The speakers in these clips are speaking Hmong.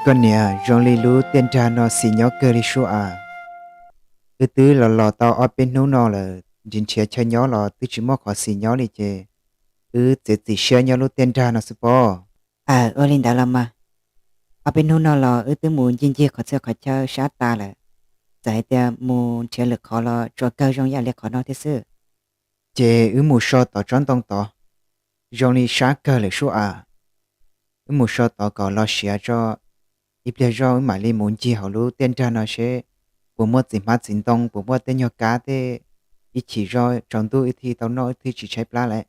Koj niam, zoo li lub tiaj nrag no xis nyob kawg li sub as. Wb twb los los tau ob peb hnub no lawm, nrhiav nrhiav chaw nyob los twb tsis muaj qhov xis nyob li ces wb txiav txim siab nyob lub tiaj nrag no xwb pob. Aw, ua li ntawd los mas, ob peb hnub no los wb twb mus ncig ncig qhov txhia qhov chaw sab tas lawm, txawm hais tias mus nrhiav lwm qhov los tsuas kawg zoo ib yam li qhov no thiab xwb. Ces wb mus so tod tsob ntoo tod, zoo li sab kawg lawm sub as. Wb mus so tod kom los siav tso, ib pliag zoj wb mam li mus ncig hauv lub tiaj nrag no seb puas muaj txiv hmab txiv ntoo, puas muaj tej nyuag kab tej, ib chim zoj tsaus ntuj wb thiaj tau noj wb thiaj tsis tshaib plab lawm.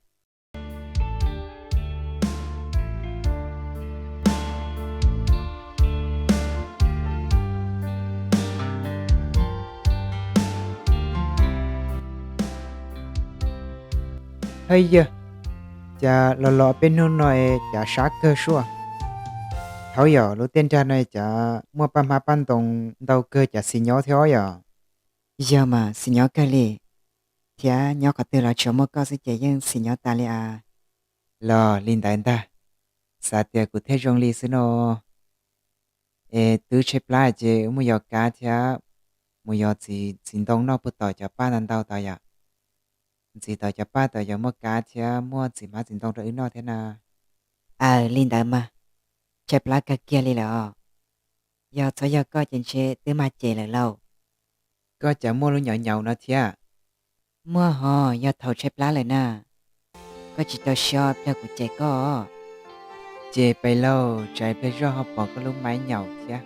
Hawj yawg, cas los los peb hnub no es cas sab kawg sub. Thaum yog lub tiaj nrag no cas muaj paj hmab paj ntoo ntau kawg, cas xis nyob thiab yom? Yog mas xis nyob kawg li, thiab nyob qhov twg los tsuas muaj koj xwb ces yeej xis nyob tas li as. Los li ntawd ntag, xav tias kuv thiaj zoo li xwb no. Es twb tshaib plab ces wb mus yos kab thiab mus yos txiv ntoo noj puag tom cov paj ntau ntau tod yom. Ntxiv tom cov paj tod yuav muaj kab thiab muaj txiv hmab txiv ntoo rau wb noj thiab na. Aw, li ntawd mas, tshaib plab kawg kiag li lawm os. Yog txhob yog koj ces ntshe twb mag ces lawm lauj. Koj cas muaj lub nyaum nyaum no thiab? Muaj hos, yog thaum tshaib plab lawm na. Koj tsis tau siab pliag kuv cem koj. Ces pais lauj, tsam pliag zoj ho pom koj lub maib nyaum thiab.